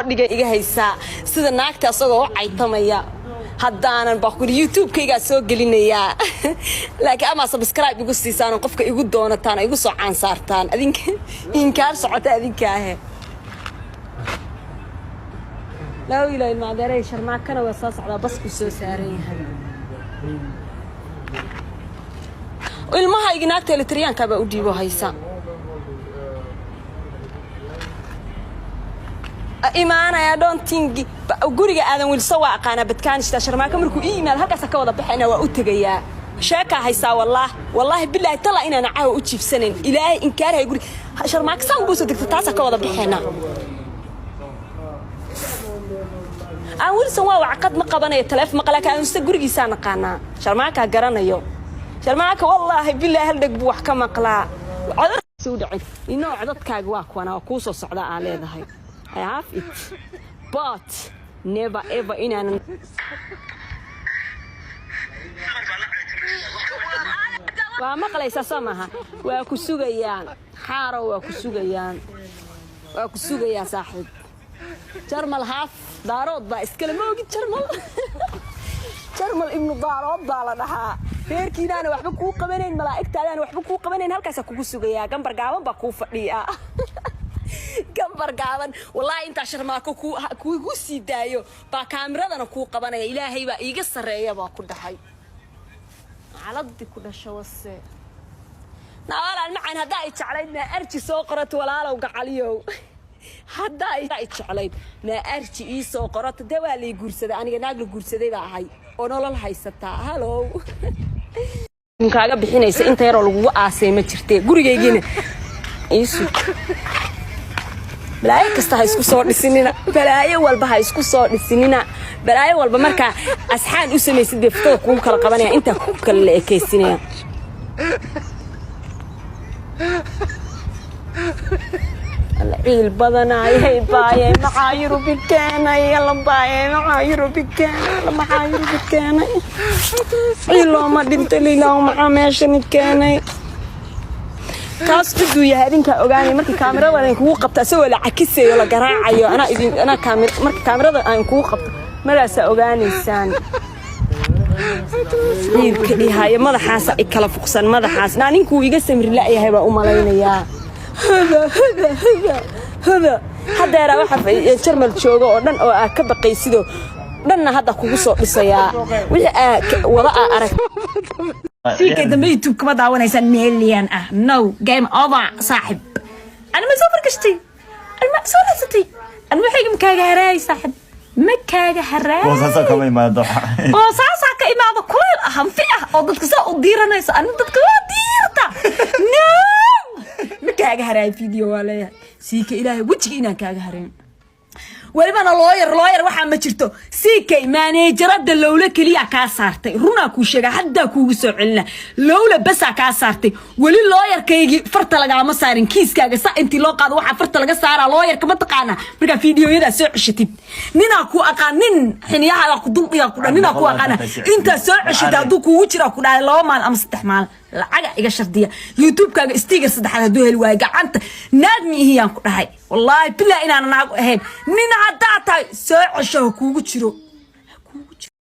Dhiga iga haysaa sida naagta asagoo u caytamaya. Haddaanan baa kuri YouTube-kaygaa soo gelinayaa, laakiin amaa subscribe igu siisaan oo qofka igu doonataan oo igu soo caan saartaan. Adinka inkaar socota adinkaahe. Laa ilaaha ilma adeeray. Sharmaakana waa soo socdaa, baskuu soo saaran yahay. Ilmahaygi naagta elitriyaanka baa u dhiibo haysa. Imaanaya dhontingi guriga Aadan Wilso waa aqaanaa badkaanishta. Sharmaako markuu ii yimaado halkaasa ka wada baxayna, waa u tegayaa. Sheekaa haysaa. Wallaah, wallaahi, bilaahi, tala inaana caawa u jiibsanayn. Ilaahay inkaarhay. Guri Sharmaako saan buu soo degta, taasa ka wada baxayna. Aan Wilson waa wacqad ma qabanayo, taleef ma qalaa. Aanusta gurigiisaa naqaanaa. Sharmaakaa garanayo. Sharmaaka, wallaahi bilaahi, hal dheg buu wax ka maqlaa. Codadkaasi u dhacin inoo codadkaaga waa kuwana, waa kuu soo socdaa. Aa leedahay I have it, but never ever inaanan. Waa maqlaysaa soo maaha? Waa ku sugayaan xaaro, waa ku sugayaan, waa ku sugayaa saaxiib. Jarmal haaf Daarood baa iskale, ma ogid? Jarmal, Jarmal ibnu Daarood baa la dhahaa. Reerkiinaana waxba kuu qabanayn, malaa'igtaadaana waxba kuu qabanayn. Halkaasaa kugu sugayaa. Gambar gaaban baa kuu fadhiyaa, gambar gaaban. Wallaahi intaa Sharmaako kugu sii daayo baa kaamiradana kuu qabanaya. Ilaahay baa iiga sarreeya baa ku dhahay. Caladii ku dhasho wase nawalaal macaan. Haddaa ay jeclayd maa arji soo qorato? Walaalow gacaliyow, haddaa ay jeclayd maa arji ii soo qorato? Dee waa lay guursaday aniga, naag la guursaday baa ahay oo nolol haysataa. Halow, kaaga bixinaysa inta yaroo lagugu aasay ma jirtee. Gurigaygiina iisug. Balaayo kasta ha isku soo dhisinina, balaayo walba ha isku soo dhisinina. Balaayo walba markaa asxaan u samaysid bay fitada kugu kala qabanaya, intaa kugu kala la ekaysinaya. Ciil badanaayay baayay. Maxaa Yurubi keenay? Alla baayay, maxaa Yurubi keenay? Alla, maxaa Yurubi keenay? Ciil looma dhinto liilaaw. Maxaa meeshani keenay? Kaas ciduu yahay idinkaa ogaanay. Markii kaamirada idinkugu qabto isagoo la cakisayo, la garaacayo, anaa idin anaa kaamir. Markii kaamirada aan kugu qabto maraasaa ogaanaysaan. Ciilka ihaayo madaxaasa i kala fuqsan madaxaas. Naa ninkuu iga samri la'yahay baa u malaynayaa. Hada hada hada hada haddeeraa waxa Jarmal jooga oo dhan oo aa ka baqaysidoo dhanna hadda kugu soo dhisayaa wixii aa wada aa arag. Siikay dambe YouTube kama daawanaysaan million ah. No, game over saaxib. Ani ma soo fargashtay, ani ma soo raadsatay, ani waxayga ma kaaga haraayay saaxib, ma kaaga haraayay. Boosaaso kama imaado. Boosaasaa ka imaado, kuleyl ah, hanfi ah, oo dadka saa u diiranayso. Ani dadka waa diirta. No, ma kaaga haraay. Video waa leeyahay siika. Ilaahay wejiga inaan kaaga harayn. Welibana lawyer, lawyer waxaa ma jirto. Ck maaneejarada Lowle keliya kaa saartay. Runaa kuu sheega, haddaa kuugu soo celina. Lowle basaa kaa saartay. Weli lawyerkaygii farta lagaama saarin. Kiiskaaga sa intii loo qaado waxaa farta laga saaraa lawyerka, ma taqaanaa? Markaa fiidiyoyadaa soo ceshatid, ninaa ku aqaan, nin xiniyahaaga ku duldhiga ku dhan, ninaa ku aqaana. Intaa soo ceshatid hadduu kuugu jiraa ku dhahay 2 maalin ama 3 maalin lacaga iga shardiya. YouTube-kaaga sticker saddexaad hadduu heli waayo, gacanta naag mi ihiyaan ku dhahay. Wallaahi bilaa inaana naag ahayn. Nin haddaa tahay soo cesho, ha kuugu jiro.